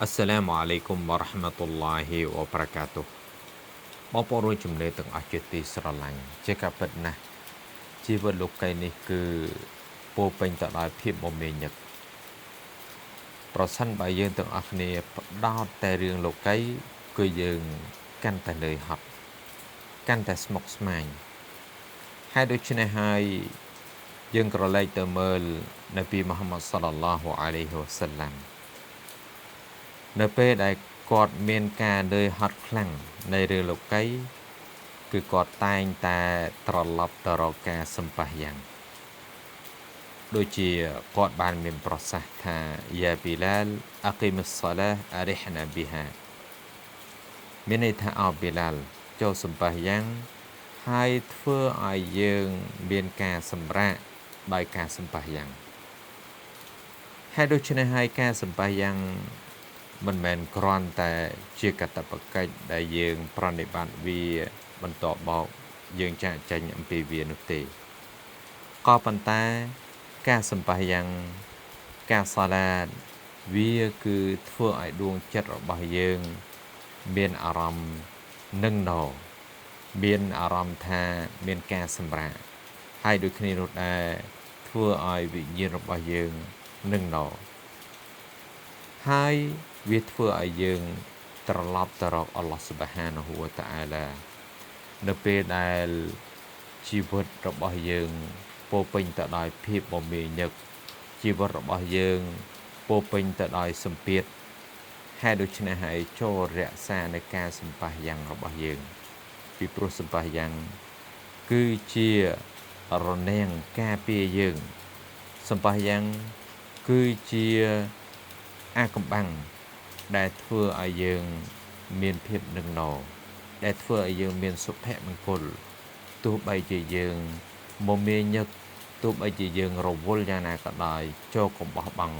អស្សឡាមអាឡៃគុំវ៉ារ៉ាហ្មាតុលឡាហ៊ីវ៉ាបារកាតុហ៍បងប្អូនរួមជំនឿទាំងអស់ជាទីស្រឡាញ់ជាការពិតណាស់ជីវិតលោកីនេះគឺពោពេញទៅដោយភាពមមាញឹកប្រសិនបើយើងទាំងអស់គ្នាផ្ដោតតែរឿងលោកីគឺយើងកាន់តែនឿយហត់កាន់តែស្មុគស្មាញហើយដូច្នេះហើយយើងក្រឡេកទៅមើលនប៊ីមូហាម៉ាត់សល្លឡោះអាឡៃហ៊ីវ៉ាសាឡាំនៅពេលដែលគាត់មានការនឿយហត់ខ្លាំងនៃរឿងលោកីគឺគាត់តែងតែត្រឡប់ទៅរកការសម្ផះយ៉ាងដូចជាគាត់បានមានប្រសាសន៍ថាយ៉ាប៊ីឡាលអាគីមសាឡាអារិហណាប៊ីហាមានន័យថាអោប៊ីឡាលចូលសម្ផះយ៉ាងហើយធ្វើឲ្យយើងមានការសម្រាកដោយការសម្ផះយ៉ាងហើយដូច្នេះហើយការសម្ផះយ៉ាងមិនមែនគ្រាន់តែជាកាតព្វកិច្ចដែលយើងប្រណិប័តវាបន្ទាប់មកយើងចាកចេញអំពីវានោះទេក៏ប៉ុន្តែការសម្ផះយ៉ាងការសាឡាតវាគឺធ្វើឲ្យដួងចិត្តរបស់យើងមានអារម្មណ៍នឹងណមានអារម្មណ៍ថាមានការសម្រាកហើយដូចគ្នានោះដែរធ្វើឲ្យវិញ្ញាណរបស់យើងនឹងណហើយវាធ្វើឲ្យយើងត្រឡប់ទៅរកអល់ឡោះស៊ុបហានហ៊ូវតាអាឡានៅពេលដែលជីវិតរបស់យើងពោពេញទៅដោយភាពមមាញឹកជីវិតរបស់យើងពោពេញទៅដោយសម្ពាធហើយដូច្នេះហើយចូលរក្សានៅការសម្ផះយ៉ាងរបស់យើងពីព្រោះសម្ផះយ៉ាងគឺជារនាំងការពារយើងសម្ផះយ៉ាងគឺជាអាកំបាំងដែលធ្វើឲ្យយើងមានភាពនឹងណដែលធ្វើឲ្យយើងមានសុភមង្គលទោះបីជាយើងមមាញឹកទោះបីជាយើងរវល់យ៉ាងណាក៏ដោយចូលកុំបោះបង់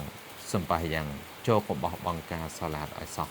សម្ផះយ៉ាងចូលកុំបោះបង់ការសាឡាតឲ្យសោះ